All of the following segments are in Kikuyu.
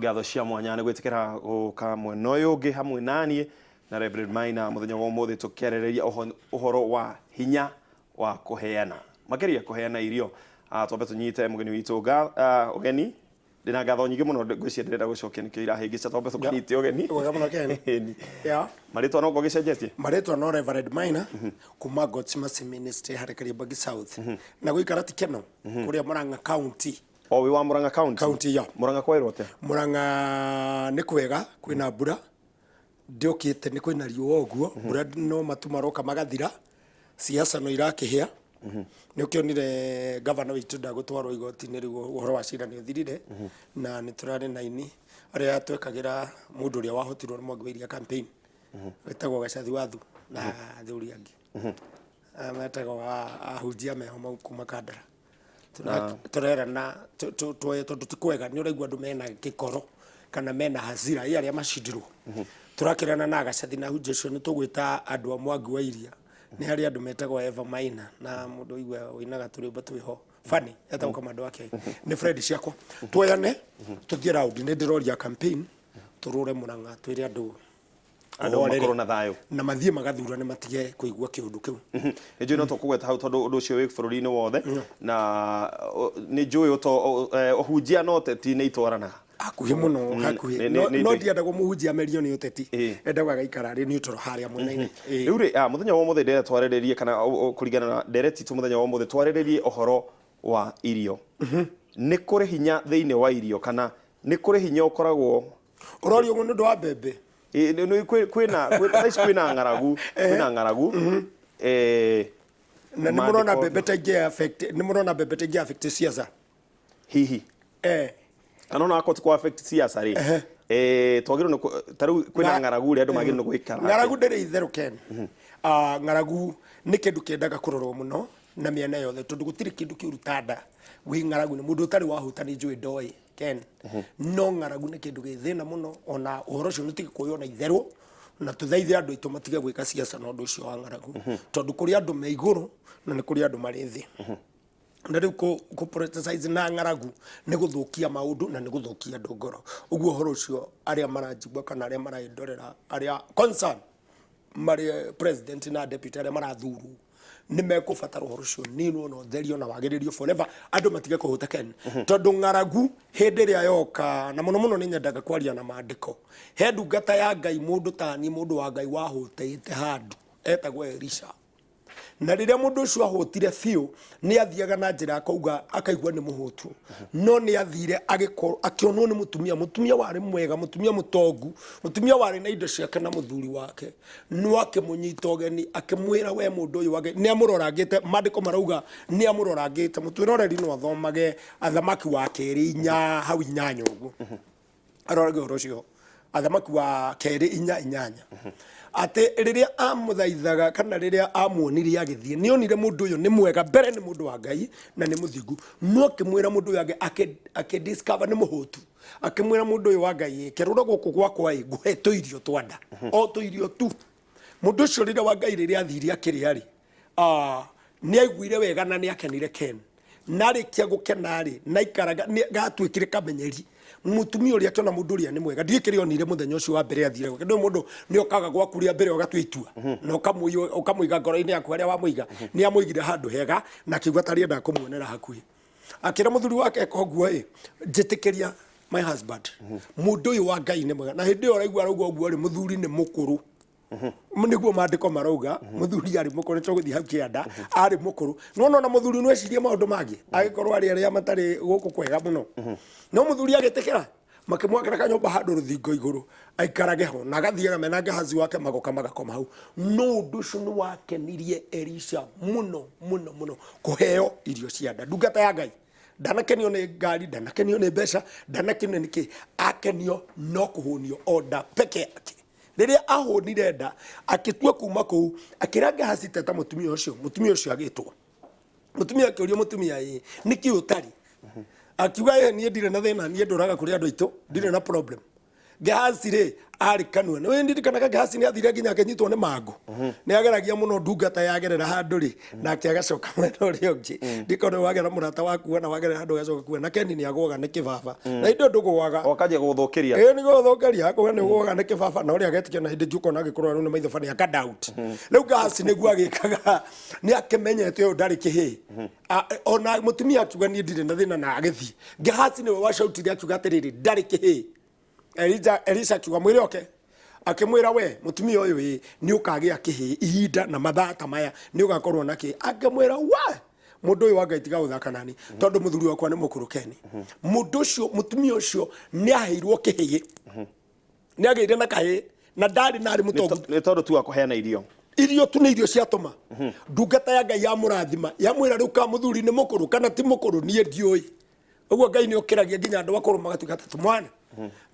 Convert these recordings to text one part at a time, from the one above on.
Ngatho cia mwanya nĩ gwĩtĩkĩra gũka mwena ũyũ ũngĩ hamwe naniĩ na Reverend Maina mũthenya wa ũmũthĩ, tũkĩarĩrĩria ũhoro wa hinya wa kũheana, makĩria kũheana irio. Twambe tũnyite mũgeni witũ ũgeni. Ndĩna ngatho nyingĩ mũno, ngwĩciria ndĩrenda gũcokia nĩkĩo irahĩngĩca. Twambe tũkũnyite ũgeni. Wega mũno, Ken. Ĩni. Yeah. Marĩtwa no ngũgĩcenjetie? Marĩtwa no Reverend Maina kuma God's Mercy Ministry harĩ Kariobangi South na gũikara ti keno kũrĩa Murang'a County. O wĩ wa Murang'a County? County, yeah. Murang'a kwaĩrwo atĩa? Murang'a nĩ kwega, kwĩna mbura ndĩũkĩte, nĩ kwĩna riũa ũguo, mbura no matu maroka magathira, siasa no irakĩhĩa. Nĩ ũkĩonire gavana witũ ndagũtwarwo igoti-inĩ, rĩu ũhoro wa cira nĩ ũthirire, na nĩ tũrarĩ na aini arĩa twekagĩra mũndũ ũrĩa wahotirwo nĩ Mwangi wa Iria campaign wĩtagwo Gacathi Wathu na athuri angĩ. Ah, metagwo ahunjia meho mau kuma Kandara. Tũrerana tuoye tondũ ti kwega, nĩ ũraigua andũ mena gĩkoro kana mena hasira ĩ arĩa macindirwo. Tũrakĩrana na Gacathi na ahunjia acio, nĩ tũgwĩta andũ a Mwangi wa Iria. Nĩ harĩ andũ metagwo Eva Maina na mũndũ ũigua ũinaga tũrwĩmbo twĩho funny etagwo Kamando wake, nĩ friend ciakwa. Tuoyane tũthiĩ round, nĩ ndĩroria campaign tũrũre Murang'a, twĩre andũ andũ mahorere. Makorwo na thayũ na mathiĩ magathurane, matige kũigua kĩũndũ kĩu. Nĩ njũĩ no tũkũgweta hau tondũ ũndũ ũcio wĩ bũrũri-inĩ wothe, na nĩ njũĩ ũhunjia na ũteti nĩ itwaranaga. Hakuhĩ mũno, hakuhĩ. No ndienda kũmũhunjia amerio nĩ ũteti, endaga agaikara arĩ neutral harĩa mwena-inĩ. Ĩĩ. Rĩu rĩ, mũthenya wa ũmũthĩ ndĩrenda twarĩrĩrie kana kũringana na ndereti itũ, mũthenya wa ũmũthĩ twarĩrĩrie ũhoro wa irio. Nĩ kũrĩ hinya thĩinĩ wa irio kana nĩ kũrĩ hinya ũkoragwo Ũroria ũguo nĩ ũndũ wa mbembe? Ĩ, kwĩna thaa ici kwĩna ng'aragu Na nĩ mũrona mbembe ta ingĩ affect, nĩ mũrona mbembe ta ingĩ affect siasa? Hihi kana ona akorwo ti kũ affect siasa rĩ, twagĩrĩirwo nĩ ta rĩu kwĩna ng'aragu rĩ, andũ magĩrĩirwo nĩ gũikara atĩa? Ng'aragu ndĩrĩ itherũ, Ken. Ah, ng'aragu nĩ kĩndũ kĩendaga kũrorwo mũno na mĩena yothe, tondũ gũtirĩ kĩndũ kĩũru ta nda wĩ ng'aragu. Nĩ mũndũ ũtarĩ wahũta nĩ njũĩ ndoĩ, Ken. No ng'aragu nĩ kĩndũ gĩ thĩna mũno, ona ũhoro ũcio nĩ ũtige kuoywo na itherũ, na tũthaithe andũ aitũ matige gwĩka siasa na ũndũ ũcio wa ng'aragu, tondũ kũrĩ andũ me igũrũ na nĩ kũrĩ andũ marĩ thĩ, na rĩu kũ politicize na ng'aragu nĩ gũthũkia maũndũ na nĩ gũthũkia andũ ngoro. Ũguo ũhoro ũcio, arĩa maranjigua kana arĩa maraĩndorera, arĩa concern marĩ president na deputy arĩa marathurwo, nĩ mekũbatara ũhoro ũcio ninwo na ũtherio na wagĩrĩrio forever, andũ matige kũhũta, Ken, tondũ ng'aragu hĩndĩ ĩrĩa yoka, na mũno mũno nĩ nyendaga kwaria na maandĩko, he ndungata ya Ngai, mũndũ tani, mũndũ wa Ngai wahũtĩte handũ etagwo Elisha, na rĩrĩa mũndũ ũcio ahũtire biũ, nĩ athiaga na njĩra akauga akaigua nĩ mũhũtu, no nĩ athire agĩkorwo akĩonwo nĩ mũtumia, mũtumia warĩ mwega, mũtumia mũtongu, mũtumia warĩ na indo ciake na mũthuri wake, no akĩmũnyita ũgeni, akĩmwĩra, "We mũndũ ũyũ wake," nĩ amũrorangĩte. Maandĩko marauga nĩ amũrorangĩte. Mũtwĩroreri no athomage Athamaki wa Kerĩ 4 hau 8 ũguo, arorage ũhoro ũcio, Athamaki wa Kerĩ 4:8, atĩ rĩrĩa amũthaithaga kana rĩrĩa amuonire agĩthiĩ, nĩ onire mũndũ ũyũ nĩ mwega mbere, nĩ mũndũ wa Ngai na nĩ mũthingu, no akĩmwĩra mũndũ ũyũ akĩ discover nĩ mũhũtu, akĩmwĩra, "Mũndũ ũyũ wa Ngai, kerũra gũkũ gwakwa ĩ, ngũhe tũirio twa nda, o tũirio tu." Mũndũ ũcio rĩrĩa wa Ngai rĩrĩa athire akĩrĩa rĩ, nĩ aiguire wega na nĩ akenire, Ken. Na arĩkia gũkena rĩ, na ikaraga nĩ gatuĩkire kamenyeri. Mũtumia ũrĩa akĩona mũndũ ũrĩa nĩ mwega, ndiũĩ kĩrĩa onire mũthenya ũcio wa mbere athire gwake. Ndũĩ mũndũ nĩ okaga gwaku rĩa mbere ũgatua itua na ũkamũiga ngoro-inĩ yaku harĩa wamũiga. Nĩ amũigire handũ hega na akiuga tarĩ endaga kũmuonera hakuhĩ. Akĩra mũthuri wake, "Koguo ĩ njĩtĩkĩria, my husband, mũndũ ũyũ wa Ngai nĩ mwega." Na hĩndĩ ĩyo ũraigua arauga ũguo rĩ, mũthuri nĩ mũkũrũ, nĩguo maandĩko marauga mũthuri arĩ mũkũrũ. Tũgũthiĩ hau kĩanda, arĩ mũkũrũ, no nona mũthuri no ecirie maũndũ mangĩ, agĩkorwo arĩ arĩa matarĩ gũkũ kwega mũno. No mũthuri agĩtĩkĩra, makĩmwakĩra kanyũmba handũ rũthingo igũrũ aikarage ho, na agathiaga mena Gehazi wake, magoka magakoma hau. No ũndũ ũcio nĩ wakenirie Elisha mũno mũno mũno, kũheo irio cia nda. Ndungata ya Ngai ndanakenio nĩ ngari, ndanakenio nĩ mbeca, ndanakenio nĩ kĩ, akenio no kũhũnio o nda peke yake. Rĩrĩa ahũnire nda, akĩtua kuma kũu, akĩra Gehazi, "Teta mũtumia ũcio." Mũtumia ũcio agĩtwo. Mũtumia akĩũria, "Mũtumia ĩ, nĩkĩ ũtarĩ?" Akiuga, "Ĩ, niĩ ndirĩ na thĩna, niĩ ndũraga kũrĩ andũ aitũ, ndirĩ na problem." Gehazi rĩ arĩ kanua nĩ ndirikanaga Gehazi nĩ athire nginya akĩnyitwo nĩ mangũ. Nĩ ageragia mũno ndungata yagerera handũ rĩ, nake agacoka mwena ũrĩa ũngĩ. Ndikona wagera mũrata waku na wagerera handũ agacoka kuona. Na Keni nĩ agũaga nĩ kĩbaba na indo ndũgũaga. O akanjia gũgũthũkĩria. Ĩĩ nĩ gũthũkĩria akauga nĩ ũgũaga nĩ kĩbaba, na ũrĩa agetĩkia na hĩndĩ ĩngĩ ũkona agĩkũrora rĩu nĩ maitho bani aka doubt. Rĩu Gehazi nĩguo agĩkaga, nĩ akĩmenyete ũyũ ndarĩ kĩhĩĩ. Ona mũtumia akiuga niĩ ndirĩ na thĩna na agĩthiĩ. Gehazi nĩwe wacautire akiuga atĩrĩrĩ, ndarĩ kĩhĩĩ. Elisha akiuga mwĩre oke. Akĩmwĩra we mũtumia ũyũ ĩ nĩ ũkagĩa kĩhĩĩ ihinda na mathaa ta maya nĩ ũgakorwo na kĩhĩĩ. Akĩmwĩra we mũndũ ũyũ wa Ngai tiga gũthaka nani tondũ mũthuri wakwa nĩ mũkũrũ Keni. Mũndũ ũcio mũtumia ũcio nĩ aheirwo kĩhĩĩ. Nĩ agĩire na kahĩĩ na ndarĩ na arĩ mũtongu. Nĩ tondũ tu wa kũheana irio. Irio tu nĩ irio ciatũma ndungata ya Ngai yamũrathima yamwĩra rĩu ka mũthuri nĩ mũkũrũ kana ti mũkũrũ niĩ ndiũĩ. Ũguo Ngai nĩ okĩragia nginya andũ akũrũ magatuĩka ta tũmwana.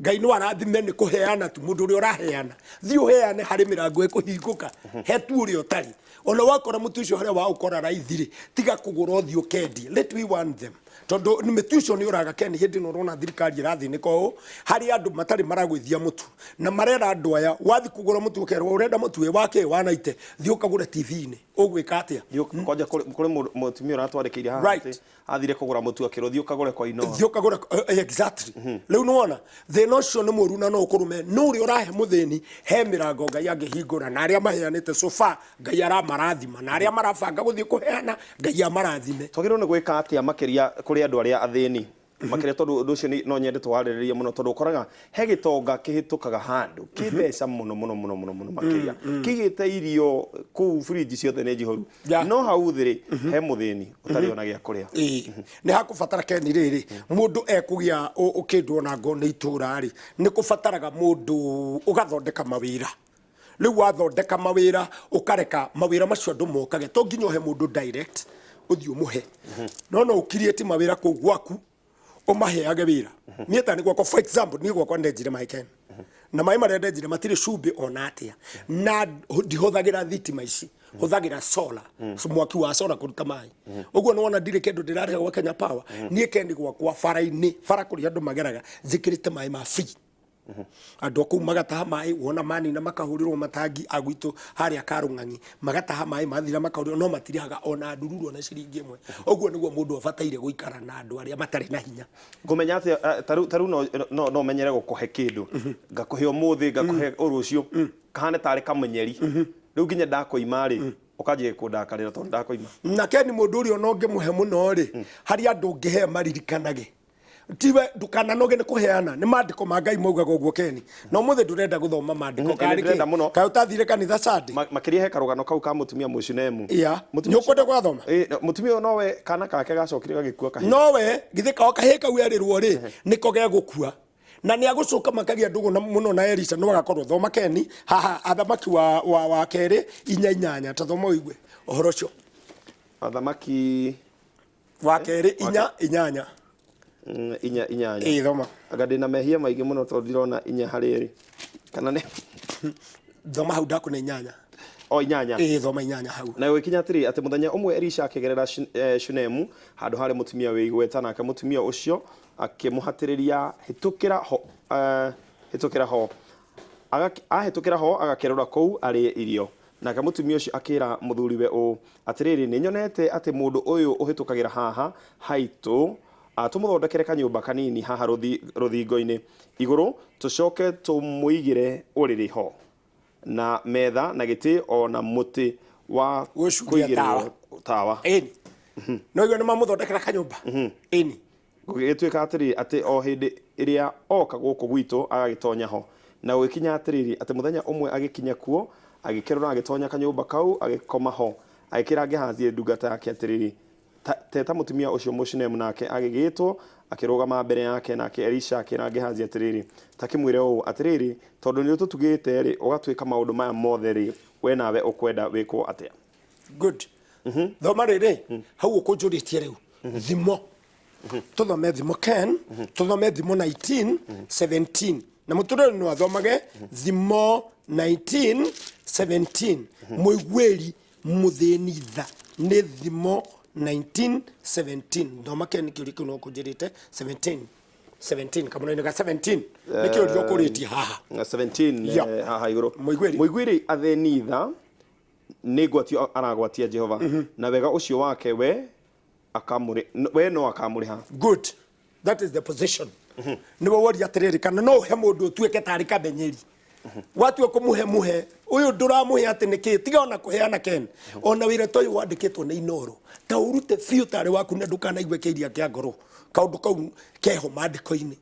Ngai no arathime nĩ kũheana tu, mũndũ ũrĩa ũraheana thiĩ ũheane harĩ mĩrango ĩkũhingũka, he tu ũrĩa ũtarĩ. Ona wakora mũtu ũcio harĩa waũkora raithi rĩ, tiga kũgũra ũthiĩ ũkendie. Let we want them, tondũ mĩtu ũcio nĩ ũraga Ken. Hĩndĩ ĩno ũrona thirikari ĩrathĩnĩka ũũ, harĩ andũ matarĩ maragũithia mũtu na marera andũ aya wathiĩ kũgũra mũtu ũkerwo ũrenda mũtu ĩ wa kĩ wa naite, thiĩ ũkagũre TV-inĩ. Ũgwĩka atĩa? Thiĩ kwanja kũrĩ mũtumia ũratwandĩkĩire haha atĩ athire kũgũra mũtu akĩrwo thiĩ ũkagũre kwa Inoa. Thiĩ ũkagũre exactly. Rĩu nĩwona thĩna ũcio nĩ mũru na no ũkũrũme, no ũrĩa ũrahe mũthĩni he mĩrango Ngai angĩhingũra, na arĩa maheanĩte so far Ngai aramarathima, na arĩa marabanga gũthiĩ kũheana Ngai amarathime. Twagĩrĩirwo nĩ gwĩka atĩa makĩria kũrĩ andũ arĩa athĩni makĩria, tondũ ũndũ ũcio no nyende tũwarĩrĩrie mũno, tondũ ũkoraga he gĩtonga kĩhĩtũkaga handũ kĩ mbeca mũno mũno mũno mũno mũno makĩria, kĩigĩte irio kũu fridge ciothe nĩ njihũru, no hau thĩ rĩ he mũthĩni ũtarĩ ona gĩa kũrĩa. Ĩĩ, nĩ hakũbatara Keni rĩrĩ mũndũ ekũgĩa ũkĩndũ ona ngo nĩ itũra rĩ, nĩ kũbataraga mũndũ ũgathondeka mawĩra. Rĩu wathondeka mawĩra ũkareka mawĩra macio andũ mokage, to nginya ũhe mũndũ direct ũthiĩ ũmũhe, no no ũkiriĩti mawĩra kũu gwaku ũmaheage wĩra. Niĩ ta nĩ gwakwa, for example, niĩ gwakwa ndenjire maĩ Ken, na maĩ marĩa ndenjire matirĩ cumbĩ ona atĩa, na ndihũthagĩra thitima ici, hũthagĩra solar, so mwaki wa solar kũruta maĩ. Ũguo nĩwona ndirĩ kĩndũ ndĩrarĩha gwa Kenya Power. Niĩ Ken gwakwa bara-inĩ, bara kũrĩa andũ mageraga, njĩkĩrĩte maĩ ma free. Andũ a kũu magataha maĩ, wona manina makahũrĩrwo matangi a gwitũ harĩa Karũng'ang'i, magataha maĩ mathira makahũrĩrwo, no matirĩhaga ona ndururu ona ciringi ĩmwe. Ũguo nĩguo mũndũ abataire gũikara na andũ arĩa matarĩ na hinya. Ngũmenya atĩa ta rĩu no menyere gũkũhe kĩndũ, ngakũhe ũmũthĩ, ngakũhe rũciũ, kahane tarĩ kamenyeri, rĩu nginya ndakũima rĩ, ũkanjia kũndakarĩra tondũ ndakũima. Na Ken, mũndũ ũrĩa ona ũngĩmũhe mũno rĩ, harĩ andũ ũngĩhe maririkanage tiwe ndukananoge nĩ kũheana. Nĩ maandĩko ma Ngai maugaga ũguo Keni, na ũmũthĩ ndũrenda gũthoma maandĩko. Ĩĩ, ndĩrenda mũno. Kaĩ ũtathire kanitha Sunday? Makĩria he karũgano kau ka mũtumia Mũshunemu. Iya. Nĩ ũkwenda gwathoma? Ĩĩ, mũtumia ũyũ nowe kana kake gacokire gagĩkua kahĩĩ. Nowe githĩ kao kahĩĩ kau erĩrwo rĩ nĩko gegũkua na nĩ agũcoka makagĩa ndũgũ na mũno na Elisha no agakorwo. Thoma Keni haha, Athamaki wa kerĩ 4:8, ta thoma ũigue ũhoro ũcio. Athamaki wa kerĩ 4:8. 4:8. Ĩĩ, thoma. Anga ndĩna mehia maingĩ mũno tondũ ndirona inya harĩ ĩrĩ kana nĩ Thoma hau ndakũne inyanya. O inyanya. Ĩĩ, thoma inyanya hau. Na gũgĩkinya atĩrĩ, atĩ mũthenya ũmwe Elisha akĩgerera Shunemu, handũ haarĩ mũtumia wĩ igweta, nake mũtumia ũcio akĩmũhatĩrĩria, Hĩtũkĩra ho, hĩtũkĩra ho. Ahĩtũkĩra ho agakĩrũra kũu arĩe irio. Nake mũtumia ũcio akĩĩra mũthuriwe ũũ, Atĩrĩrĩ, nĩnyonete atĩ mũndũ ũyũ ũhĩtũkagĩra haha haitũ, tũmũthondekere kanyũmba kanini haha rũthingo-inĩ igũrũ, tũcoke tũmũigĩre ũrĩrĩ ho, na metha, na gĩtĩ, o na mũtĩ wa Gũcuria tawa. kũigĩrĩrũo tawa. Ĩni, no igua nĩ mamũthondekera kanyũmba, ĩni. Gũgĩgĩtuĩka atĩrĩ, atĩ o hĩndĩ ĩrĩa oka gũkũ gwitũ, agagĩtonya ho. Na gũgĩkinya atĩrĩrĩ, atĩ mũthenya ũmwe agĩkinya kuo, agĩkerũra agĩtonya kanyũmba kau, agĩkoma ho. Agĩkĩĩra Gehazi ndungata yake atĩrĩrĩ, Ta, teta mũtumia ũcio Mũshunemu. Nake agĩgĩĩtwo, akĩrũgama mbere yake. Nake Elisha akĩĩra Gehazi atĩrĩrĩ, Ta kĩmwĩre ũũ, Atĩrĩrĩ, tondũ nĩũtũtugĩte-rĩ, ũgatwĩka maũndũ maya mothe-rĩ, wee nawe ũkwenda wĩkwo atĩa? Good. Thoma rĩrĩ hau ũkũnjũrĩtie rĩu thimo, tũthome thimo Ken, tũthome Thimo 19 17, na mũtũrĩre no athomage Thimo 19 17, mũiguĩri mũthĩni tha nĩ Thimo 19 17. Thoma Ken, kĩũria kĩu no ũkũnjĩrĩte 17. 17 kamũno-inĩ ga 17 nĩ kĩũria ũkũrĩtie haha. 17. Yeah. Haha igũrũ. Mũiguĩri. Mũiguĩri athĩni tha nĩ ngwatio aragwatia Jehova, na wega ũcio wake we akamũrĩ we no akamũrĩha. Good, that is the position. Nĩwe woria atĩrĩrĩ, kana no ũhe mũndũ ũtuĩke tarĩ kamenyeri watua kũmũhe, mũhe ũyũ ndũramũhe atĩ nĩkĩ? Tiga ona kũheana, Ken, ona wĩra ta ũyũ wandĩkĩtwo nĩ Inoro, ta ũrute biũ tarĩ waku na ndũkanaigue kĩiria kĩa ngoro. Kaũndũ kau keho maandĩko-inĩ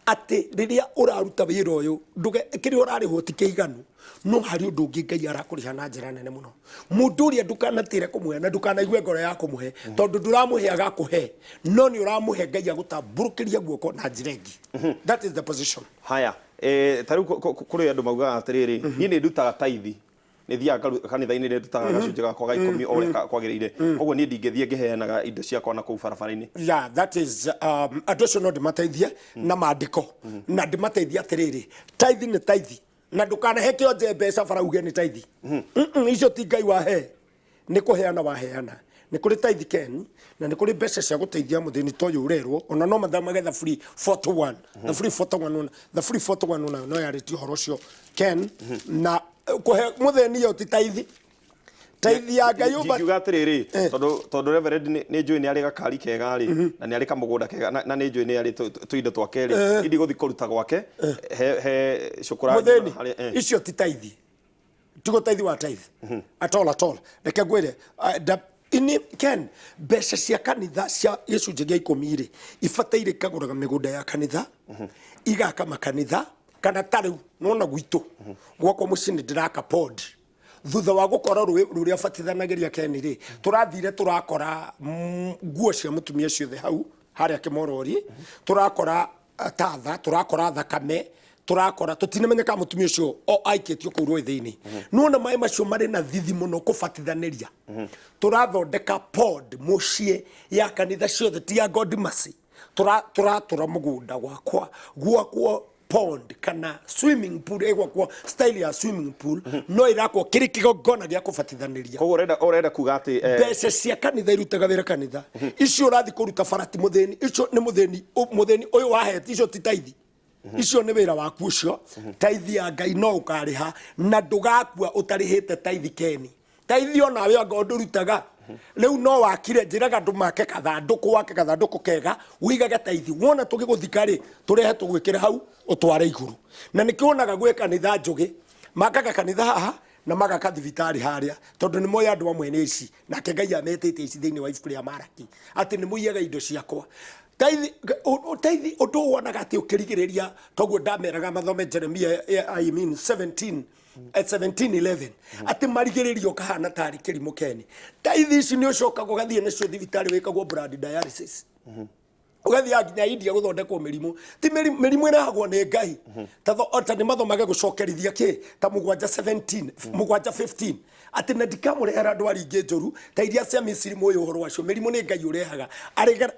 atĩ rĩrĩa ũraruta wĩra ũyũ, ndũge kĩrĩa ũrarĩhwo ti kĩiganu, no harĩ ũndũ ũngĩ Ngai arakũrĩha na njĩra nene mũno. Mũndũ ũrĩa ndũkanatĩre kũmũhe na ndũkanaigue ngoro ya kũmũhe, tondũ ndũramũhe agakũhe, no nĩ ũramũhe Ngai agũtambũrũkĩria guoko na njĩra ĩngĩ. That is the position. Haya, ta rĩu kũrĩ andũ maugaga atĩrĩrĩ, niĩ nĩ ndutaga taithi, nĩ thiaga kanitha-inĩ, nĩ ndutaga gacunjĩ gakwa ga 10 o ũrĩa kwagĩrĩire, koguo niĩ ndingĩthiĩ ngĩheanaga indo ciakwa na kũu barabara-inĩ. Yeah, that is andũ acio no ndĩmateithie na maandĩko na ndĩmateithie atĩrĩrĩ, taithi nĩ taithi, na ndũkanahe kĩonje mbeca bara uge nĩ taithi. Icio ti Ngai wahe, nĩ kũheana waheana. Nĩ kũrĩ taithi, Ken, na nĩ kũrĩ mbeca cia gũteithia mũthĩni ta ũyũ ũrerwo. Ona no mathomage Thaburi 41, Thaburi 41, Thaburi 41 onayo no yarĩtie ũhoro ũcio, Ken. Na kũhe mũthĩni ĩyo ti taithi, taithi ya Ngai Ingiuga atĩrĩrĩ, tondũ Reverend nĩ njũĩ nĩ arĩ gakari kega rĩ, na nĩ arĩ kamũgũnda kega, na nĩ njũĩ nĩ arĩ tũindo twake rĩ, ndigũthiĩ kũruta gwake he cũkũra. Mũthĩni icio ti taithi, tigo taithi wa taithi at all, at all. Reke ngwĩre, ini Ken, mbeca cia kanitha cia gĩcunjĩ gĩa 10 rĩ, ibataire ikagũraga mĩgũnda ya kanitha, igaka makanitha. Kana ta rĩu nona gwitũ gwakwa mũciĩ nĩ ndĩraka pod thutha wa gũkora rũĩ rũrĩa batithanagĩria Ken rĩ, tũrathire tũrakora nguo cia mũtumia ciothe hau harĩa kĩmorori, tũrakora tatha, tũrakora thakame, tũrakora tũtinamenya kana mũtumia ũcio o aikĩtio kũu rũĩ thĩinĩ. Nĩwona maĩ macio marĩ na thithi mũno kũbatithanĩria. Tũrathondeka pod mũciĩ ya kanitha ciothe, ti ya God Mercy. Tũratũra mũgũnda gwakwa gwakwo pond kana swimming pool, ĩgwakwo style ya swimming pool, no ĩrakwo kĩrĩ kĩgongona gĩa kũbatithanĩria. Koguo ũrenda kuga atĩ Mbeca cia kanitha irutaga wĩra kanitha. Icio ũrathiĩ kũruta barati mũthĩni, icio nĩ mũthĩni, mũthĩni ũyũ wahete, icio ti taithi, icio nĩ wĩra waku ũcio. Taithi ya Ngai no ũkarĩha, na ndũgakua ũtarĩhĩte taithi, Keni. Taithi onawe anga ndũrutaga rĩu no wakire, njĩraga andũ make kathandũkũ, wake kathandũkũ kega ũigage taithi. Wona tũgĩgũthika rĩ, tũrehe tũgwĩkĩre hau ũtware igũrũ. Na nĩkĩo wonaga gwĩ kanitha njũgĩ makaga kanitha haha na magaka thibitarĩ harĩa, tondũ nĩ moĩ andũ amwe nĩ ici, nake Ngai ametĩte ici thĩinĩ wa ibuku rĩa Maraki atĩ nĩ mũiyaga indo ciakwa. Taithi, taithi ũndũ ũyũ wonaga atĩ ũkĩrigĩrĩria toguo ndameraga mathome Jeremia, I mean 17, 17:11, atĩ marigĩrĩrio kahana tarĩ kĩrimũ. Keni, taithi ici nĩ ũcokaga ũgathiĩ nacio thibitarĩ, wĩkagwo blood dialysis, ũgathiaga nginya India gũthondekwo mĩrimũ. Ti mĩrimũ ĩrehagwo nĩ Ngai. Ta nĩ mathomage gũcokerithia kĩ ta 7 17, 7 15, atĩ na ndikamũrehera ndwari ingĩ njũru ta iria cia Misiri mũĩ ũhoro wacio. Mĩrimũ nĩ Ngai ũrehaga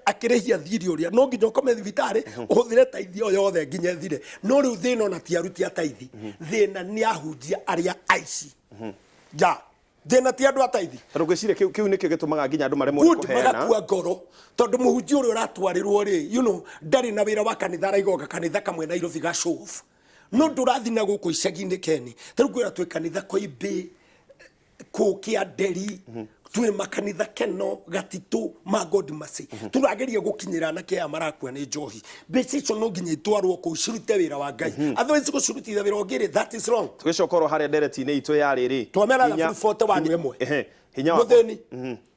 akĩrĩhia thirĩ ũrĩa no nginya ũkome thibitarĩ ũhũthĩre taithi o yothe nginya ĩthire. No rĩu thĩna ona ti aruti a taithi, thĩna nĩ ahunjia arĩa aici ja. Thĩna ti andũ a taithi. Tondũ ngwĩciria kĩu nĩkĩo gĩtũmaga nginya andũ maremwo nĩ Good. kũheana. Magakua ngoro tondũ mũhunjia ũrĩa ũratwarĩrwo rĩ, ndarĩ na wĩra wa kanitha, araigoga kanitha kamwe Nairobi ga show off, no ndũrathi na gũkũ icagi-inĩ, Keni. Ta rĩu ngwĩra, twĩ kanitha Koimbĩ, kũu Kĩanderi, twĩ makanitha Keno Gatitũ ma God Mercy. Tũrageria gũkinyĩra anake aya marakua nĩ njohi. Mbeca icio no nginya itwarwo kũu cirute wĩra wa Ngai, otherwise gũcirutithia wĩra ũngĩ rĩ, that is wrong. Tũgĩcoka oro harĩa ndereti-inĩ itũ ya rĩrĩ, Twamera Thaburi 41 ĩmwe. Ehe, hinya wa Mũthĩni,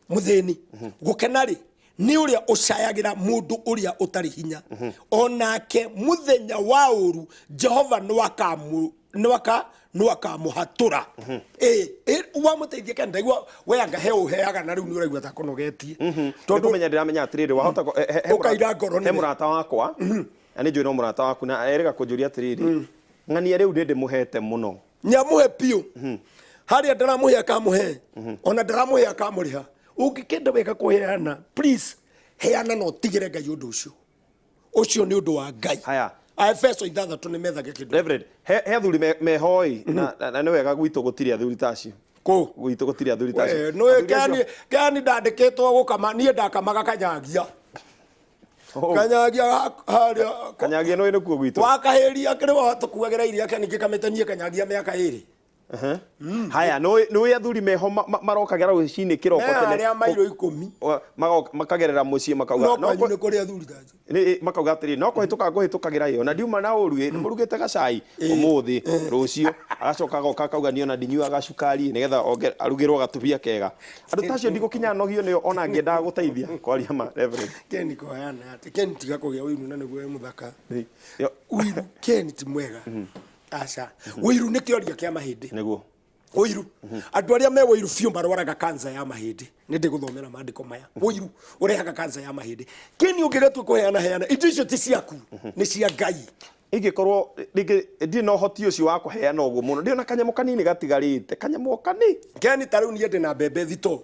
mũthĩni gũkena rĩ, nĩ ũrĩa ũcayagĩra mũndũ ũrĩa ũtarĩ hinya, onake mũthenya wa ũru Jehova nĩakamũhatũra. Ĩ wamũteithia kana ndaigua we anga he ũheaga, na rĩu nĩ ũraigua ta kũnogetie. Tondũ kũmenya ndĩramenya atĩrĩrĩ, wahota he Ũkaira ngoro he nĩwe. Mũrata wakwa, na nĩ njũĩ no mũrata waku, na erĩga kũnjũria atĩrĩrĩ, ng'ania rĩu nĩ ndĩmũhete mũno. Nyamũhe biũ harĩa ndaramũhe akamũhe, ona ndaramũhe akamũrĩha. Ũngĩkenda wega kũheana, please heana na ũtigĩre Ngai ũndũ ũcio. Ũcio nĩ ũndũ wa Ngai. Haya. Aefeso 6 nĩ methage kĩndũ. Reverend, he athuri mehoi, na nĩ wega gwitũ gũtirĩ athuri ta acio. Kũ? Gwitũ gũtirĩ athuri ta acio. We, nĩ Athuri acio- kani ndandĩkĩtwo gũkama, niĩ ndakamaga kanyagia. Oh. Kanyagia harĩa. Kanyagia no nĩkuo gwitũ. Wakahĩria kĩrĩ wa tũkuagĩra iria Ken ngĩkamĩte niĩ kanyagia mĩaka ĩrĩ. Haya, nĩ athuri meho marokagĩra rũcinĩ kĩroko Me tene. harĩa mairo 10. Makagerera mũciĩ makauga No no kwanyu nĩ kũrĩ athuri ta acio. Makauga atĩrĩ, no kũhĩtũka ngũhĩtũkagĩra ĩyo na ndiuma na ũru ĩ mũrugĩte gacai ũmũthĩ, rũciũ agacoka agoka akauga niĩ ona ndinyuaga cukari, nĩgetha arugĩrwo gatubia kega. Andũ ta acio ndigũkinya nogio nĩo ona ngĩendaga gũteithia kwaria ma, Reverend. Ken kũheana atĩ Ken tiga kũgĩa ũiru na nĩguo wĩ mũthaka. Yo. Ũiru Ken ti mwega. Aca. Ũiru nĩ kĩoria kĩa mahĩndĩ. Nĩguo. Ũiru. Andũ arĩa me ũiru biũ marwaraga kansa ya mahĩndĩ. Nĩ ndĩgũthomera maandĩko maya. Ũiru ũrehaga kansa ya mahĩndĩ. Ken ũngĩgatua kũheana heana, indo icio ti ciaku, nĩ cia Ngai. Ingĩkorwo rĩngĩ ndirĩ na ũhoti ũcio wa kũheana ũguo mũno, ndĩ ona kanyamũ kanini gatigarĩte, kanyamũ o kani. Ken ta rĩu niĩ ndĩ na mbembe thitoo.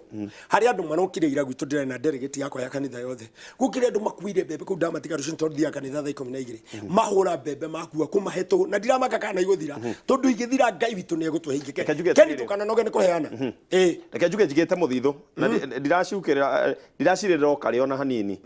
Harĩ andũ marokire ira gwitũ ndĩrarĩ na delegate yakwa ya kanitha yothe. Gũkĩrĩ andũ makuire mbembe kũu ndamatiga rũcinĩ tondũ thiaga kanitha thaa 12. Mahũra mbembe makua kũmahe tũhũ na ndiramaka kana igũthira tondũ igĩthira Ngai witũ nĩ egũtũhe ingĩ. Reke njuge Ken atĩrĩrĩ. ndũkananoge nĩ kũheana. Ĩĩ. Reke njuge njigĩte mũthithũ na ndiracukĩrĩra, ndiracirĩrĩra o karĩ ona hanini.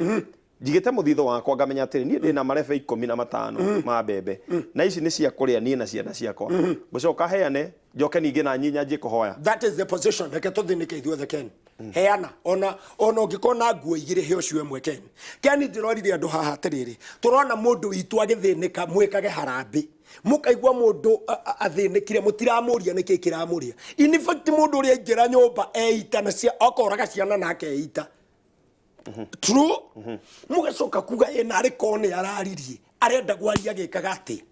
Njigĩte mũthithũ wakwa ngamenya atĩrĩ, niĩ ndĩna marebe 15 ma mbembe na ici nĩ cia kũrĩa niĩ na ciana ciakwa. Ngũcoka heane njoke ningĩ na niĩ nyanjie kũhoya. That is the position. Reke tũthĩnĩke ithuothe Ken. Heana ona ũngĩkorwo na nguo igĩrĩ he ũcio ĩmwe Ken. Ken ndĩrorire andũ haha atĩrĩrĩ, tũrona mũndũ witũ agĩthĩnĩka mwĩkage harambĩ. Mũkaigua mũndũ athĩnĩkire mũtiramũria nĩkĩ kĩramũria. In fact mũndũ ũrĩa aingĩra nyũmba eita na cia akoraga ciana nake eita. True. Mũgacoka kuga ĩ narĩ korwo nĩ araririe arenda gwaria agĩkaga atĩa.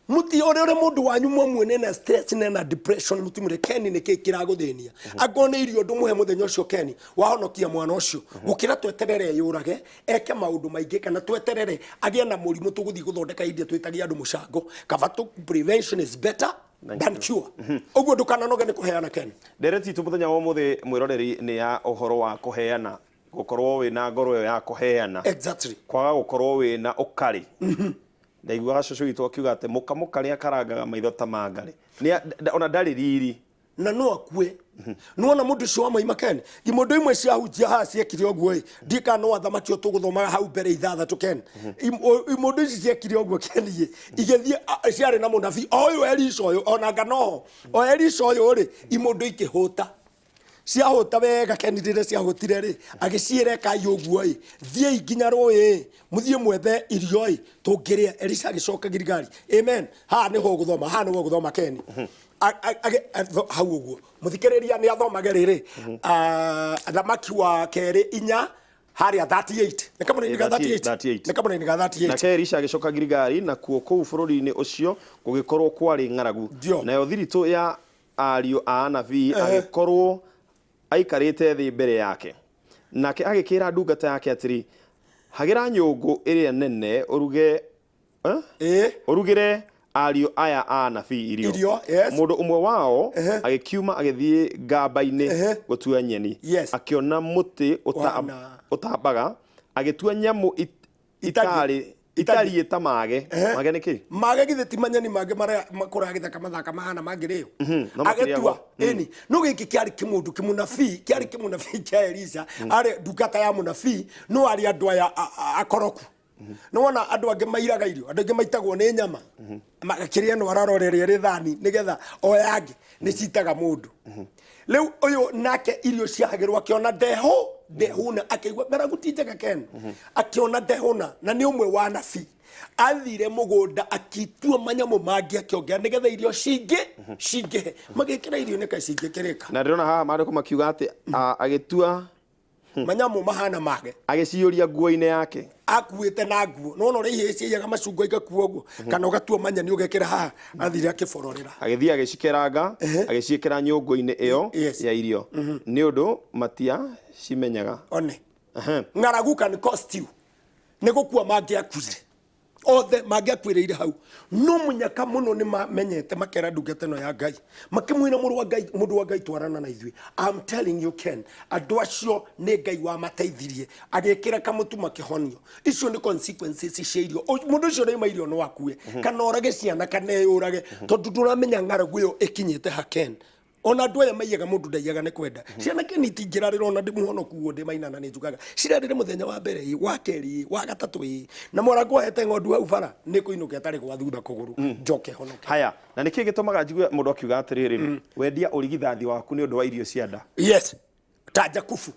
Mũti ũrĩa ũrĩa mũndũ wanyu mwamuone na stress na na depression mũtimũre Ken nĩkĩ kĩragũthĩnia. Angorwo nĩ irio ndũmũhe mũthenya ũcio Ken wahonokia mwana ũcio gũkĩra tweterere eyũrage eke maũndũ maingĩ kana tweterere agĩe na mũrimũ tũgũthiĩ gũthondeka India twĩtagie andũ mũcango. Kaba tũ prevention is better than cure. Ũguo ndũkananoge nĩ kũheana Ken. Ndereti itũ mũthenya wa ũmũthĩ mwĩroreri nĩ ya ũhoro wa kũheana, gũkorwo wĩna ngoro ĩyo ya kũheana. Kwaga gũkorwo wĩna ũkarĩ. Ndaiguaga cũcũ witũ akiuga atĩ mũka mũkarĩ akarangaga maitho ta ma ngarĩ. Ona ndarĩ riri. Na no akue. Nĩwona mũndũ ũcio wa maima Ken? Imũndũ imwe ciahunjia haha ciekire ũguo ĩ, ndiũĩ kana no athamaki o tũgũthomaga hau mbere ithathatũ Ken. Imũndũ ici ciekire ũguo Ken ĩ, igĩthiĩ ciarĩ na mũnabii o ũyũ Elisha ũyũ, ona anga noho. O Elisha ũyũ rĩ, imũndũ ikĩhũta. Ciahũta wega Ken rĩrĩa ciahũtire rĩ, agĩciĩra ĩkai ũguo ĩ, thiĩi nginya rũĩ ĩ, mũthiĩ mwethe irio ĩ, tũngĩrĩa. Elisha agĩcoka Giligali. Amen. Haha nĩho ũgũthoma, haha nĩho ũgũthoma Ken. Hau ũguo. Mũthikĩrĩria nĩ athomage rĩrĩ. Thamaki wa kerĩ inya harĩa 38. Nĩ kamũraini ga 38. 38. Nĩ kamũraini ga 38. Nake Elisha agĩcoka Giligali, nakuo kũu bũrũri-inĩ ũcio gũgĩkorwo kwarĩ ng'aragu. Ndio. Nayo thiritũ ya ariũ a anabii agĩkorwo aikarĩte thĩ mbere yake. Nake agĩkĩĩra ndungata yake atĩrĩ, Hagĩra nyũngũ ĩrĩa nene ũruge, ũrugĩre ariũ aya a anabii irio. Irio, yes. Mũndũ ũmwe wao agĩkiuma agĩthiĩ ngamba-inĩ gũtua nyeni. Akĩona mũtĩ ũtambaga, agĩtua nyamũ itariĩ ta mage. Mage nĩ kĩ? Mage githĩ ti manyeni mangĩ marĩa makũraga gĩthaka mathaka mahana mangĩrĩo. No makĩrĩagwo. Agĩtua, ĩni. No gĩkĩ kĩarĩ kĩmũndũ kĩmũnabii, kĩarĩ kĩmũnabii kĩa Elisha, arĩ ndungata ya mũnabii, no arĩ andũ aya akoroku. Nĩwona andũ angĩ mairaga irio, andũ angĩ maitagwo nĩ nyama. Magakĩrĩa ĩno ararora ĩrĩa ĩrĩ thani nĩgetha oya angĩ nĩ citaga mũndũ. Rĩu ũyũ nake irio ciahagĩrwo akĩona ndehũna, akĩigua ng'aragu ti njega Ken. Akĩona ndehũna na nĩ ũmwe wa anabii. Athire mũgũnda akitua manyamũ mangĩ akĩongera nĩgetha irio cingĩhe. Magĩkĩra irio nĩkaĩ cingĩkĩrĩka. Na ndĩrona haha maandĩko makiuga atĩ, agĩtua Manyamũ mahana mage. Agĩciyũria nguo-inĩ yake. Akuĩte na nguo. Nĩwona ũrĩa ihĩĩ ciaiyaga macungwa igakua ũguo? Kana ũgatua manyeni ũgekĩra haha, athire akĩbororera. Agĩthiĩ agĩcikeranga, agĩciĩkĩra nyũngũ-inĩ ĩyo ya irio, nĩ ũndũ matiacimenyaga. One. Ng'aragu can cost you. Nĩ gũkua mangĩakuire. Othe mangĩakuĩrĩire hau. No mũnyaka mũno nĩ mamenyete makera ndungata ĩno ya Ngai. Makĩmwĩra mũrũ wa Ngai, mũndũ wa Ngai twarana na ithuĩ. I'm telling you Ken, andũ acio nĩ Ngai wamateithirie. Agĩkĩra kamũtu makĩhonio. Icio nĩ consequences cia irio. Mũndũ ũcio ũraima irio no akue. Kana orage ciana kana eyũrage. Tondũ ndũramenya ng'aragu ĩyo ĩkinyĩte ha Ken. Ona andũ aya maiyaga, mũndũ ndaiyaga nĩ kwenda. Ciana kĩni itingĩrarĩra, ona ndĩ mũhonoku ũguo ndĩ mainana nĩ njugaga cirarĩre mũthenya wa mbere ĩ, wa kerĩ ĩ, wa gatatũ ĩ, na mwarangu ahete ng'ondu hau bara nĩ kũinũka ĩtarĩ gwa thutha kũgũrũ njoke honoke. Haya, na nĩkĩ gĩtũmaga njigue mũndũ akiuga atĩrĩrĩ, wendia ũrigithathi waku nĩ ũndũ wa irio cia nda? Yes, ta Jakubu.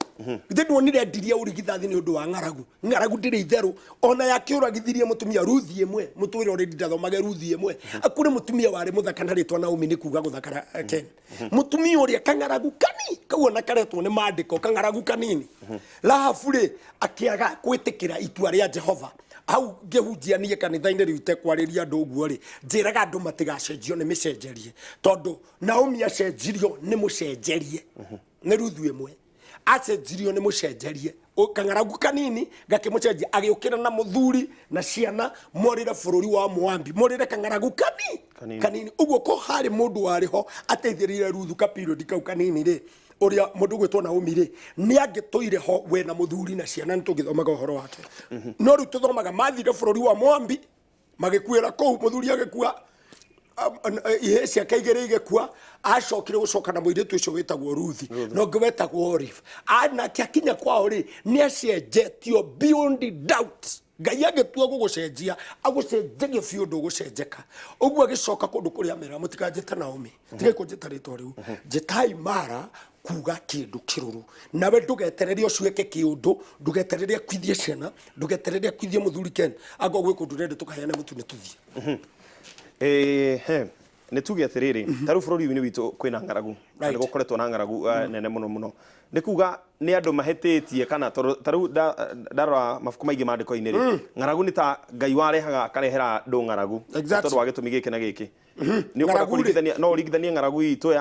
Githĩ nduonire ndiria ũrigithathi nĩ ũndũ wa ng'aragu? Ng'aragu ndĩrĩ itherũ, ona yakĩũragithirie mũtumia Ruthi ĩmwe. Mũtwĩre ũrĩ ndathomage Ruthi ĩmwe. Kũrĩ mũtumia warĩ mũthaka na rĩtwa Naomi, nĩ kuga gũthakara, Ken. Mũtumia ũrĩa kang'aragu kani kau ona karetwo nĩ mandĩko kang'aragu kanini. Rahabu rĩ, akĩaga gwĩtĩkĩra itua rĩa Jehova. Hau ngĩhunjia niĩ kanitha-inĩ rĩu itekwarĩria andũ ũguo rĩ, njĩraga andũ matigacenjio nĩ mĩcenjerie, tondũ Naomi acenjirio nĩ mũcenjerie nĩ Ruthu ĩmwe, acenjirio nĩ mũcenjerie. Kang'aragu kanini gakĩmũcenjia, agĩũkĩra na mũthuri na ciana morĩre bũrũri wa Moabi, morĩre kang'aragu kani Kanini. Kanini ũguo. Ko harĩ mũndũ warĩ ho ateithĩrĩire Ruthu ka period kau kanini rĩ, ũrĩa mũndũ gwĩtwo Naomi rĩ, nĩ angĩtũire ho we na mũthuri na ciana, nĩ tũngĩthomaga ũhoro wake. No rĩu tũthomaga mathire bũrũri wa Moabi, magĩkuĩra kũu, mũthuri agĩkua, ihĩĩ ciake igĩrĩ igĩkua. Acokire gũcoka na mũirĩtu ũcio wĩtagwo Ruthi na ũngĩ wetagwo Olive. Nake akinya kwao rĩ, nĩ acenjetio beyond doubt. Ngai angĩtua gũgũcenjia, agũcenjagia biũ, ndũgũcenjeka. Ũguo agĩcoka kũndũ kũrĩa amera, mũtikanjĩte Naomi, tigai kũnjĩta rĩtwa rĩu, njĩtai Mara, kuga kĩndũ kĩrũrũ. Nawe ndũgeterere ũcio eke kĩũndũ, ndũgeterere akuithie ciana, ndũgeterere akuithie mũthuri. Ken, angorwo gwĩ kũndũ ũrenda tũkaheane mũtu, nĩ tũthiĩ. He nĩ tuge atĩrĩrĩ, ta rĩu bũrũri-inĩ witũ kwĩna ng'aragu na nĩ gũkoretwo na ng'aragu nene mũno mũno. Nĩ kuga nĩ andũ mahĩtĩtie kana tondũ ta rĩu ndarora mabuku maingĩ maandĩko-inĩ rĩ, ng'aragu nĩ ta Ngai warehaga, akarehera andũ ng'aragu tondũ wa gĩtũmi gĩkĩ na gĩkĩ. Nĩ ũkwenda Ng'aragu rĩ- kũringithania, no ũringithanie ng'aragu itũ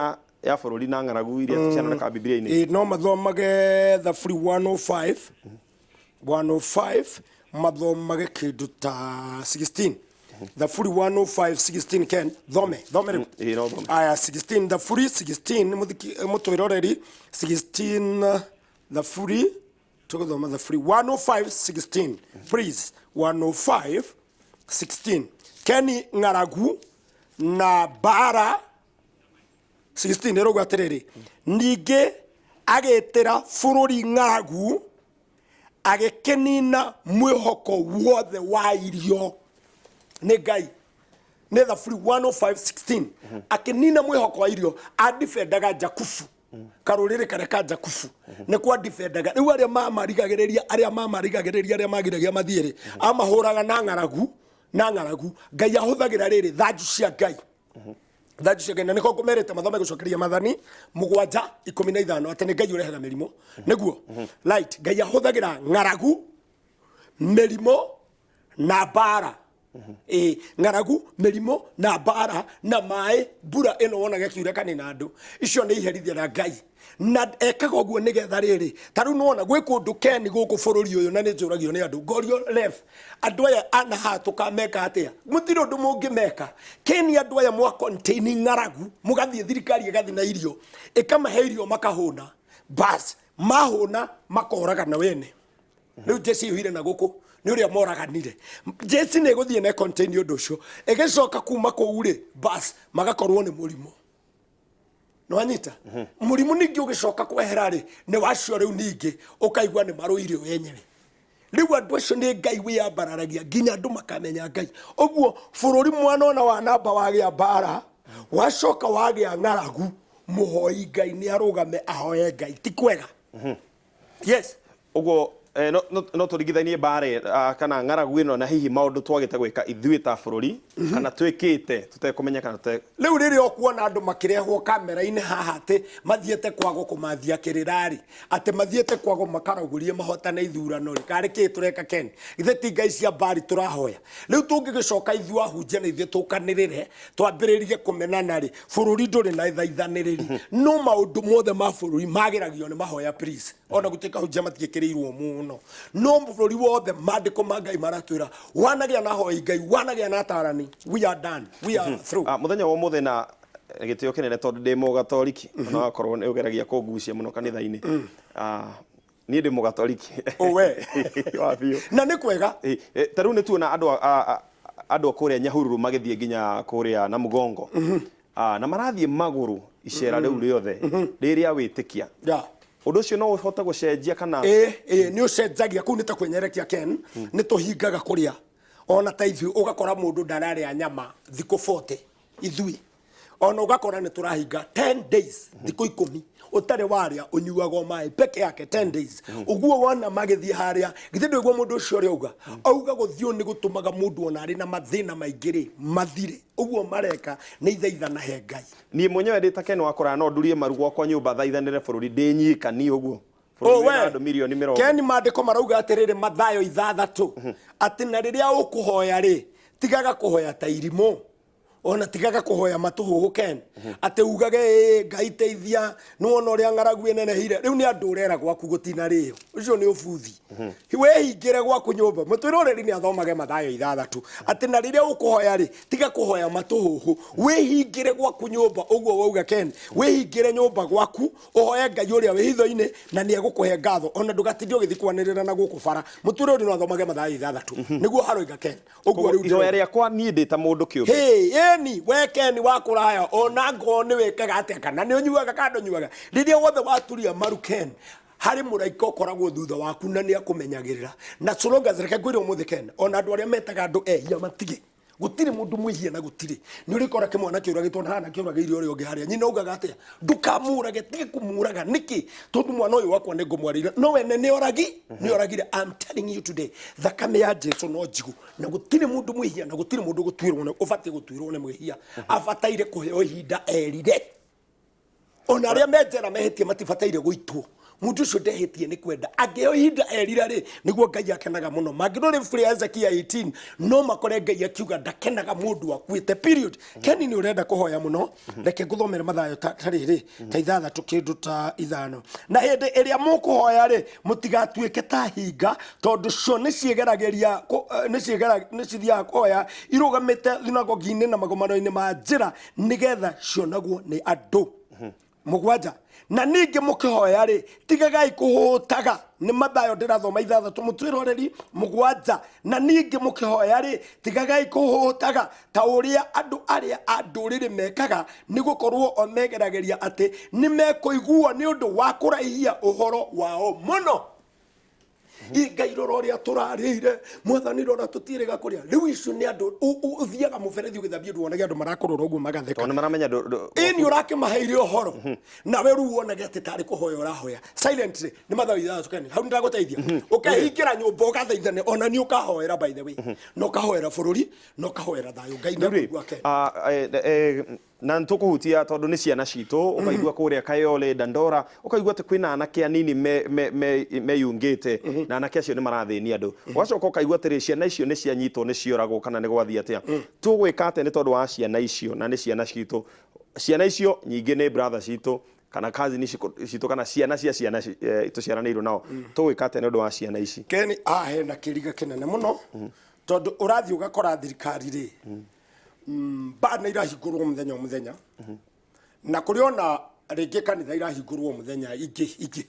ya bũrũri na ng'aragu iria cianoneka Bibilia-inĩ? Ĩ, no mathomage Thaburi 105 105, mathomage kĩndũ ta 16, Thaburi 105 16. Ken, thome thome rĩu. Ĩ, no thome. Aya, 16, Thaburi 16, mũthiki mũtwĩroreri, 16, Thaburi, tũgũthoma Thaburi 105 16, please, 105 16. Keni, ng'aragu na mbara 16 ĩrauga atĩrĩrĩ, ningĩ agĩtĩra bũrũri ng'aragu, agĩkĩnina mwĩhoko wothe wa irio. Nĩ Ngai, nĩ Thaburi 105:16. Akĩnina mwĩhoko wa irio. Andifendaga Jakubu, karũrĩrĩ karĩa ka Jakubu nĩ kwa ndifendaga. Rĩu arĩa mamarigagĩrĩria, arĩa mamarigagĩrĩria, arĩa magiragia mathiĩ rĩ, amahũraga na ng'aragu, na ng'aragu. Ngai ahũthagĩra rĩrĩ thanju cia Ngai, thanju cia Ngai. Na nĩko ngũmerĩte mathome gũcokeria Mathani 7:15, atĩ nĩ Ngai ũrehaga mĩrimũ nĩguo right. Ngai ahũthagĩra ng'aragu, mĩrimũ na mbara. Ĩ, ng'aragu, mĩrimũ na mbara, na maĩ mbura ĩno wonaga ĩkiura kanina andũ, icio nĩ iherithia na Ngai na ekaga ũguo nĩgetha rĩrĩ. Ta rĩu nĩwona gwĩ kũndũ, Ken, gũkũ bũrũri ũyũ, na nĩ njũragio nĩ andũ, ngorio, ref, andũ aya ana haha tũkameka atĩa? Mũtirĩ ũndũ mũngĩmeka, Ken. Andũ aya mwa contain ng'aragu, mũgathiĩ thirikari ĩgathiĩ na irio, ĩkamahe irio, makahũna. Bas, mahũna makoragana wene. Rĩu jeshi ĩhuire na gũkũ nĩ ũrĩa moraganire. Jeshi nĩ ĩgũthiĩ na contain ũndũ ũcio, ĩgĩcoka kuma kũu rĩ, bas, magakorwo nĩ mũrimũ. Nĩwanyita? Mũrimũ ningĩ ũgĩcoka kwehera rĩ, nĩ wacio. Rĩu ningĩ ũkaigua nĩ marũire o enyewe. Rĩu andũ acio nĩ Ngai wĩyambararagia nginya andũ makamenya Ngai. Ũguo bũrũri mwana ona wa namba wagĩa mbara, wacoka wagĩa ng'aragu, mũhoi Ngai nĩ arũgame ahoe Ngai. Ti kwega. Yes. Ũguo no tũringithanie mbara kana ng'aragu ĩno na hihi maũndũ twagĩte gwĩka ithuĩ ta bũrũri, kana twĩkĩte tũtekũmenya kana tũte Rĩu rĩrĩa ũkuona andũ makĩrehwo kamera-inĩ haha atĩ mathiĩte kwago kũmathia kĩrĩra-rĩ, atĩ mathiĩte kwago makaragũrie mahotane ithurano rĩ, karĩ kĩĩ tũreka, Ken? Githĩ ti ngai cia mbari tũrahoya? Rĩu tũngĩgĩcoka ithuĩ ahunjia na ithuĩ tũkanĩrĩre twambĩrĩrie kũmenana rĩ, bũrũri ndũrĩ na ithaithanĩrĩri. No maũndũ mothe ma bũrũri magĩragio nĩ mahoya, please. Ona gũtuĩka ahunjia matiĩkĩrĩirwo mũno, no bũrũri wothe maandĩko ma Ngai maratwĩra wanagĩa na hoi Ngai, wanagĩa na atarani, we are done, we are through. Mũthenya wa ũmũthĩ, na gĩtĩo kĩnene tondũ ndĩ mũgatoriki, ona wakorwo nĩ ũgeragia kũngucia mũno kanitha-inĩ, niĩ ndĩ mũgatoriki. Owe. Wa biũ. Na nĩ kwega. Ta rĩu nĩ tuona andũ a kũrĩa Nyahururu magĩthiĩ nginya kũrĩa Namugongo, na marathiĩ magũrũ. Icera rĩu rĩothe rĩrĩa wĩtĩkia, ũndũ ũcio no ũhote gũcenjia kana? Ĩ ĩ, nĩ ũcenjagia. Kũu nĩ ta kwĩnyerekia, Ken. Nĩ tũhingaga kũrĩa ona ta ithuĩ, ũgakora mũndũ ndararĩa nyama thikũ 40. Ithuĩ ona ũgakora nĩ tũrahinga 10 days, thikũ 10 ũtarĩ warĩa, ũnyuaga o maĩ peke yake 10 days. Ũguo wona magĩthiĩ harĩa, githĩ ndũigua mũndũ ũcio ũrĩa auga? Auga gũthiũ nĩ gũtũmaga mũndũ ona arĩ na mathĩna maingĩ rĩ mathire. Ũguo mareka nĩ ithaithana he Ngai. Niĩ mwenyewe ndĩ ta Ken wakũraya, no ndurie maru gwakwa nyũmba thaithanĩre bũrũri ndĩ nyika niĩ ũguo, bũrũri Oh, wĩna we. andũ mirioni 20? Ken, maandĩko marauga atĩrĩrĩ, Mathayo 6, atĩ na rĩrĩa ũkũhoya rĩ, tigaga kũhoya ta irimũ, ona tigaga kũhoya matũhũhũ, Ken, atĩ ugage, "Ĩ Ngai teithia, nĩwona ũrĩa ng'aragu ĩnenehire." Rĩu nĩ andũ ũrera gwaku gũtinarĩo. Ũcio nĩ ũbuthi. Wĩhingĩre gwaku nyũmba. Mũtwĩroreri nĩ athomage Mathayo 6, atĩ na rĩrĩa ũkũhoya rĩ, tiga kũhoya matũhũhũ, wĩhingĩre gwaku nyũmba. Ũguo wauga, Ken, wĩhingĩre nyũmba gwaku, ũhoe Ngai ũrĩa wĩ hitho-inĩ, na nĩ egũkũhe ngatho. Ona ndũgatinde ũgĩthiĩ kwanĩrĩra na gũkũ bara. Mũtwĩrori no athomage Mathayo 6, nĩguo haroiga, Ken, ũguo rĩu. Ihoya rĩakwa niĩ ndĩ ta mũndũ kĩũmbe. Hey, ĩni we Ken wa kũraya, ona ngoo nĩ wĩkaga atĩa, kana nĩ ũnyuaga kana ndũnyuaga, rĩrĩa wothe waturia maru, Ken, harĩ mũraika ũkoragwo thutha waku na nĩ akũmenyagĩrĩra. Na so long as, reke ngwĩre ũmũthĩ, Ken, ona andũ arĩa metaga andũ ehia matige. Gũtirĩ mũndũ mwĩhia na gũtirĩ nĩ ũrĩkora kĩmwana kĩũragĩtwo na hana kĩũragĩire ũrĩa ũngĩ harĩa nyina augaga atĩa? "Ndũkamũrage, tige kũmũraga." Nĩkĩ? Tondũ mwana ũyũ wakwa nĩ ngũmwarĩire, no wene nĩ oragi, nĩ oragire. I'm telling you today, thakame ya Jesu no njigũ, na gũtirĩ mũndũ mwĩhia, na gũtirĩ mũndũ gũtuĩrwo nĩ ũbatiĩ gũtuĩrwo nĩ mwĩhia. Abataire kũheo ihinda erire. Ona arĩa me njera mehĩtie matibataire gũitwo. Mũndũ ũcio ndehĩtie, nĩ kwenda. Angĩheo ihinda erira rĩ, nĩguo Ngai akenaga mũno. Mangĩrora ibuku rĩa Ezekia 18, no makore Ngai akiuga ndakenaga mũndũ akuĩte, period. Keni, nĩ ũrenda kũhoya mũno, reke ngũthomere Mathayo ta rĩrĩ, ta 6 kĩndũ ta 5. "Na hĩndĩ ĩrĩa mũkũhoya rĩ, mũtigatuĩke ta hinga, tondũ cio nĩ ciĩgeragĩria nĩ cithiaga kũhoya irũgamĩte thunagogi-inĩ na magomano-inĩ ma njĩra, nĩgetha cionagwo nĩ andũ." 7. "Na ningĩ mũkĩhoya rĩ, tigagai kũhũtaga." Nĩ Mathayo ndĩrathoma 6, mũtwĩroreri. 7. "Na ningĩ mũkĩhoya rĩ, tigagai kũhũtaga ta ũrĩa andũ arĩa a ndũrĩrĩ mekaga, nĩ gũkorwo o megeragĩria atĩ nĩ mekũiguo nĩ ũndũ wa kũraihia ũhoro wao mũno." Ĩ Ngai, rora ũrĩa tũrarĩire. Mwathani, rora tũtiĩrĩga kũrĩa. Rĩu icio nĩ andũ ũthiaga mũberethi ũgĩthambia, ndwonage andũ marakũrora ũguo magatheka? Tondũ nĩ maramenya Ĩni ũrakĩmaheire ũhoro nawe rĩu wonage atĩ tarĩ kũhoya ũrahoya silently. Nĩ Mathayo 6, kani hau nĩndagũteithia. Ũkehingĩra nyũmba ũgathaithane, ona nĩ ũkahoera, by the way, na ũkahoera bũrũri na ũkahoera thayũ. Ngai Rĩu rĩ, nĩakũigua, Ken. Na nĩtũkũhutia tondũ nĩ ciana citũ. Ũkaigua kũrĩa Kayole, Dandora, ũkaigua atĩ kwĩna anake anini meyungĩte, na anake acio nĩ marathĩnia andũ. Ũgacoka ũkaigua atĩrĩ, ciana icio nĩ cianyitwo, nĩ cioragwo, kana nĩ gwathiĩ atĩa. Tũgwĩka atĩa nĩ tondũ wa ciana icio? Na nĩ ciana citũ, ciana icio nyingĩ nĩ brother citũ kana cousin citũ kana ciana cia ciana tũciaranĩirwo nao. Tũgwĩka atĩa nĩ ũndũ wa ciana ici? Ken, haha hena kĩriga kĩnene mũno, tondũ ũrathiĩ ũgakora thirikari rĩ, mbaa nĩ irahingũrwo mũthenya o mũthenya, na kũrĩ ona rĩngĩ kanitha irahingũrwo mũthenya ingĩ ingĩ.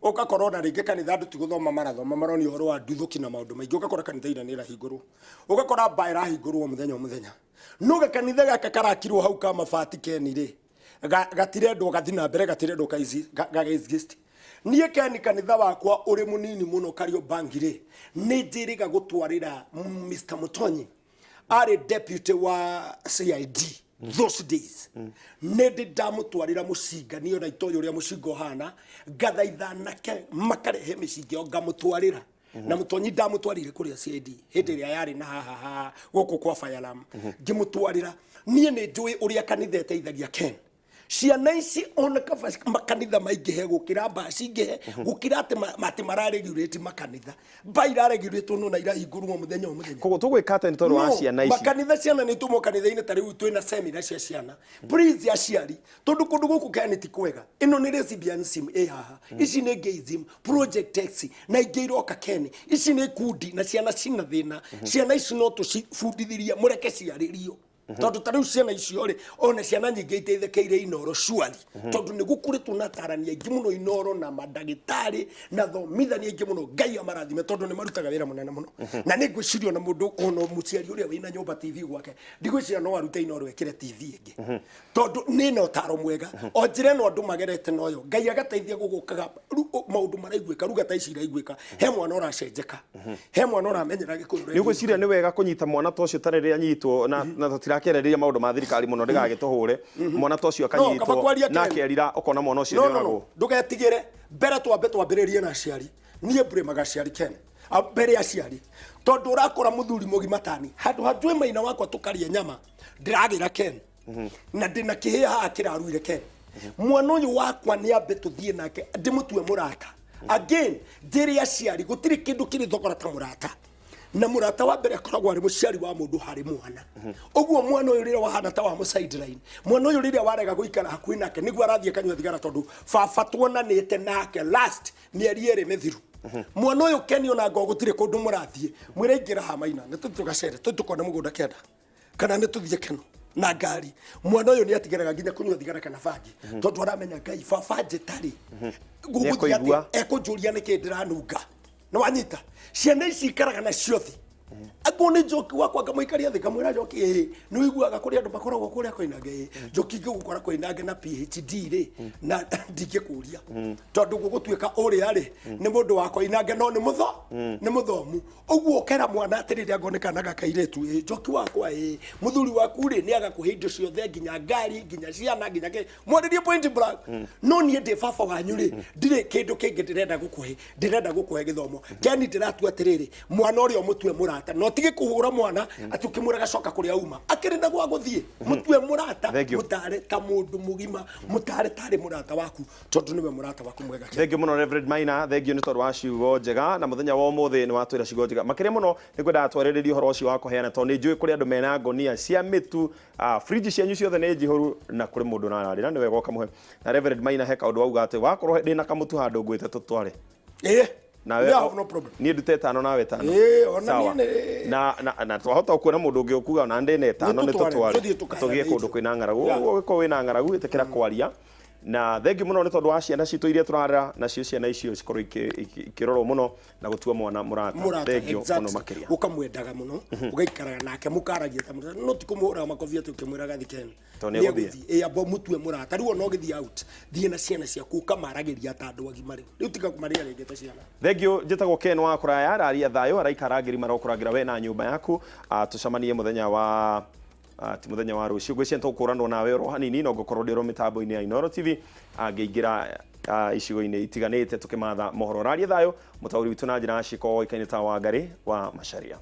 Ũgakora ona rĩngĩ kanitha andũ ti gũthoma marathoma, maronia ũhoro wa nduthũki na maũndũ maingĩ. Ũgakora kanitha ira nĩ ĩrahingũrwo, ũgakora mbaa ĩrahingũrwo mũthenya o mũthenya, no gakanitha gaka karakirwo hau ka mabati, Keni, rĩ, gatirendwo gathi na mbere, gatirendwo ga exist. Niĩ, Keni, kanitha wakwa ũrĩ mũnini mũno Kariobangi rĩ, nĩ njĩrĩga gũtwarĩra Mr Mutonyi, arĩ deputy wa CID those days, nĩ ndĩ ndamũtwarĩra mũcinga. Niĩ ona itoĩ ũrĩa mũcinga ũhana. Ngathaitha anake makarehe mĩcinga ĩyo, ngamũtwarĩra. Na Mũtonyi ndamũtwarire kũrĩa CID hĩndĩ ĩrĩa yarĩ na haha haha gũkũ kwa fire alarm, ngĩmũtwarĩra. Niĩ nĩ njũĩ ũrĩa kanitha ĩteithagia, Ken. Ciana ici ona kaba makanitha maingĩhe gũkĩra mbaa cingĩhe, gũkĩra atĩ atĩ mararegulate makanitha. Mbaa iraregulatwo no na irahingũrwo mũthenya o mũthenya. Koguo tũgwĩka atĩa nĩ tondũ wa No, ciana ici? Makanitha, ciana nĩ tũmwo kanitha-inĩ. Ta rĩu twĩna semina cia ciana. Please, aciari, tondũ kũndũ gũkũ kaya ti kwega. Ĩno nĩ lesbianism ĩ haha, ici nĩ gayism, Project X na ingĩ iroka, Ken. Ici nĩ kundi na ciana cina thĩna. Ciana ici no tũcibundithirie, mũreke ciarĩrio. Tondũ ta rĩu ciana icio rĩ, ona ciana nyingĩ iteithĩkĩire Inoro surely, tondũ nĩ gũkũrĩtwo na atarani aingĩ mũno Inoro na mandagĩtarĩ na thomithania aingĩ mũno. Ngai amarathime tondũ nĩ marutaga wĩra mũnene mũno. Na nĩ ngwĩciria ona mũndũ, ona mũciari ũrĩa wĩna nyũmba TV gwake, ndigwĩciria no arute Inoro ekĩre TV ĩngĩ, tondũ nĩ na ũtaro mwega. O njĩra ĩno andũ magerete noyo, Ngai agateithia, gũgũkaga rĩu maũndũ maraiguĩka, ruga ta ici iraiguĩka, he mwana ũracenjeka, he mwana ũramenyera Gĩkũyũ. Nĩ ũgwĩciria nĩ wega kũnyita mwana ta ũcio ta rĩrĩa anyitwo na tũtirakĩarĩrĩria maũndũ ma thirikari mũno ndĩgagĩtũhũre, mwana ta ũcio No, kaba akanyitwo kwaria na Ken. akerira, ũkona mwana ũcio No, nĩ no, no. oragwo? Ndũgetigĩre. Mbere twambe twambĩrĩrie na aciari. Niĩ mburĩmaga aciari, Ken. Mbere aciari, tondũ ũrakora mũthuri mũgima tani handũ ha njũĩ maina wakwa tũkarĩe nyama ndĩragĩra Ken, na ndĩna kĩhĩa haha kĩraruire Ken. Mwana ũyũ wakwa nĩ ambe tũthiĩ nake ndĩmũtue mũrata. Again, njĩre aciari gũtirĩ kĩndũ kĩrĩ thogora ta mũrata, na mũrata wa mbere akoragwo arĩ mũciari wa mũndũ harĩ mwana. Ũguo mwana ũyũ rĩrĩa wahana ta wa sideline, mwana ũyũ rĩrĩa warega gũikara hakuhĩ nake nĩguo arathiĩ akanyua thigara, tondũ baba tuonanĩte nake last mĩeri 2 mĩthiru. Mwana ũyũ Ken, ona ngo gũtirĩ kũndũ mũrathiĩ, mwĩre ingĩra ha maina nĩ tũthiĩ tũgacere, tũthiĩ tũkone mũgũnda kenda, kana nĩ tũthiĩ keno na ngari. Mwana ũyũ nĩ atigaraga nginya kũnyua thigara kana bangi, tondũ aramenya Ngai baba njĩtarĩ gũgũthiĩ Nĩekũigua. atĩ ekũnjũria nĩkĩ ndĩranunga. Nĩ wanyita? Ciana ici ikaraga nacio thĩ. Angorwo nĩ Njoki wakwa, ngamũikaria thĩ, ngamwĩra, "Njoki, ĩĩ nĩ ũiguaga kũrĩ andũ makoragwo kũrĩa Koinange? Ĩĩ Njoki, ingĩgũkora Koinange na PhD rĩ, na ndingĩkũria, tondũ gũgũtuĩka ũrĩa rĩ nĩ mũndũ wa Koinange, no nĩ mũthomu." Ũguo ũkera mwana atĩrĩrĩ, angorwo nĩ kana ga kairĩtu, "Ĩĩ Njoki wakwa, ĩĩ mũthuri waku rĩ nĩ agakũhe indo ciothe, nginya ngari, nginya ciana, nginya kĩ." Mwarĩrie point blank, "No niĩ ndĩ baba wanyu rĩ, ndirĩ kĩndũ kĩngĩ ndĩrenda gũkũhe, ndĩrenda gũkũhe gĩthomo." Keni, ndĩratua atĩrĩrĩ, mwana ũrĩa ũmũtue mũrata, no tige kũhũra mwana atĩ ũkĩmwĩra gacoka kũrĩa uma akĩrĩ na gwa gũthiĩ. Mũtue mũrata. Thank you. Mũtare ta mũndũ mũgima, mũtare tarĩ mũrata waku, tondũ nĩwe mũrata waku mwega. Thank you mũno, Reverend Maina. Thank you nĩ tondũ wa ciugo njega, na mũthenya wa ũmũthĩ nĩ watwĩra ciugo njega makĩria mũno. Nĩ kwendaga twarĩrĩrie ũhoro ũcio wa kũheana, tondũ nĩ njũĩ kũrĩ andũ mena ngonia cia mĩtu, fridge cianyu ciothe nĩ njihũru, na kũrĩ mũndũ ũrararĩra, nĩ wega ũkamũhe. Na Reverend Maina he kaũndũ wauga atĩ wakorwo ndĩna kamũtu handũ ngwĩte tũtware. Ĩĩ. Nawe Yeah, I have no problem. Niĩ ndute ĩtano nawe ĩtano. Ĩĩ, ona Sawa. niĩ nĩ- Na twahota kuona mũndũ ũngĩ ũkuga ona ndĩna ĩtano, Nĩ nĩ tũtware, tũtware, tũthiĩ tũkaheane tũgĩe kũndũ irio. kwĩna ng'aragu. Yeah. Ũguo ũgĩkorwo wĩna ng'aragu, ĩtĩkĩra kwaria. Na thengiũ mũno nĩ tondũ wa ciana citũ iria tũrarera nacio, ciana icio cikorwo ikĩrorwo mũno na gũtua mwana mũrata. Mũrata. Thengiũ mũno Exactly. makĩria. Ũkamwendaga mũno, ũgaikaraga nake, mũkaragia ta mũrata, no ti kũmũhũraga makobi atĩ ũkĩmwĩraga thikeni. Tondũ nĩ egũthiĩ. Ĩ amba mũtue mũrata. Rĩu ona ũgĩthiĩ out, thiĩ na ciana ciaku, ũkamaragĩria ta andũ agima. Rĩu tiga kũmarĩa rĩngĩ ta ciana. Thengiũ. Njĩtagwo Ken wa kũraya, raria thayũ, araika arangĩri marokũrangĩra we na nyũmba yaku. Tũcemanie mũthenya wa ti mũthenya wa rũciũ. Ngwĩciria nĩtũgũkũranwo nawe oro hanini, no ngũkorwo ndĩ oro mĩtambo-inĩ ya Inooro TV, ngĩingĩra icigo-inĩ itiganĩte tũkĩmatha mohoro. Raria thayũ. Mũtaũri witũ na njĩra ya ciĩko oĩkaine ta Wangarĩ wa Macharia.